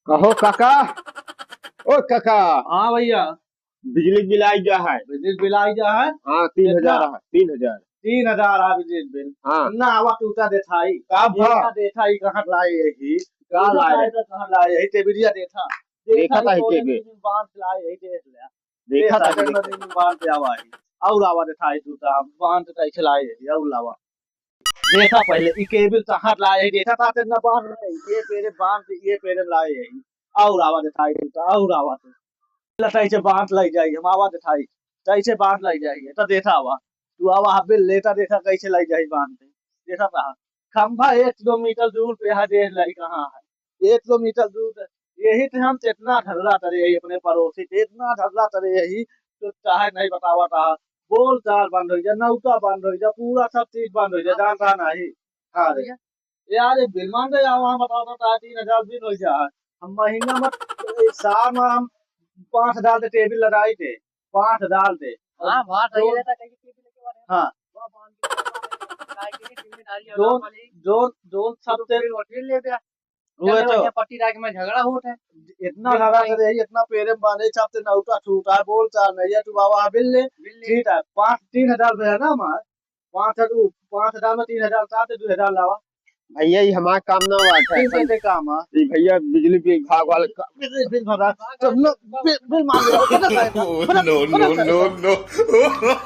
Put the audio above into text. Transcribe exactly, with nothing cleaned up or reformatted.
कहो काका, ओ काका। हाँ भैया। बिजली बिल आई गया है। बिजली बिल आई गया है? हाँ, तीन हजार कितना? है, तीन हजार। तीन हजार आ बिजली बिल। हाँ। ना आवा टूटा देखाई। का भा? टूटा देखाई कहाँ लाए यही? का टूटा लाए? देखाई तो कहाँ लाए यही? टेबिलिया देखा। देखा देखा था ही कोने टेबिल। में बांध लाए यही, देख ले। देखा देखा था था कोने में बांध के आवा है। और आवा देखाई टूटा, बांध कैसे लाए यही, और लावा। देखा पहले, ई केबिल कहाँ लाए है, देखा था तेरे ना बांध रहे, ये पेरे बांध, ये पेरे लाए है, और आवा देखाई तू, तो और आवा तू। ला कैसे बांध लाई जाई, हम आवा देखाई, कैसे बांध लाई जाई, तो देखा आवा, तू आवा, हबे लेटा देखा कैसे लाई जाई बांध के, देखा कहाँ, खंभा एक किलोमीटर दूर पे है, देख लाई कहाँ है, एक किलोमीटर दूर पे, यही तो हम इतना ढर्रा तरे यही अपने पड़ोसी से, इतना ढर्रा तरे यही, तो चाहे नहीं बतावा था, बोल चाल बंद हो जा, नौका बंद हो जा, पूरा सब चीज बंद हो जा, जानता नहीं। हाँ रे। यार, ये बिल मान दे यार, वहाँ बताओ तो तार तीन हजार बिल हो जा। हम महीना में, एक साल में हम पाँच हजार के टेबिल लगाई थे, पाँच हजार के। हाँ, वहाँ सही दो रहता, कहीं टेबिल लेके वाले हाँ। वहाँ बांध के, काहे के जिम्मेदारी है दो, वाली। दो, दो तो सब ते फिर वकील ले गया। वो चलो, तो भैया, पट्टी राख में झगड़ा होत है। इतना बिल झगड़ा नहीं। करे, इतना पेरे में बांधे, सब ते नौका छूटा, बोल चाल नहीं है, तू बाबा बिल ले। बिल ले। ठीक है, पाँच, तीन हजार रुपया ना हमार, पाँच हजार, पाँच हजार में तीन हजार, सात से दो हजार लावा। भैया, ये हमारा काम ना हुआ था। कैसे काम है? ये भैया बिजली विभाग वाले का, बिजली विभाग वाला, तो लो, बिल, बिल मांग रहे हो, बता साहब, बता, no, बता no, साहब। No, no।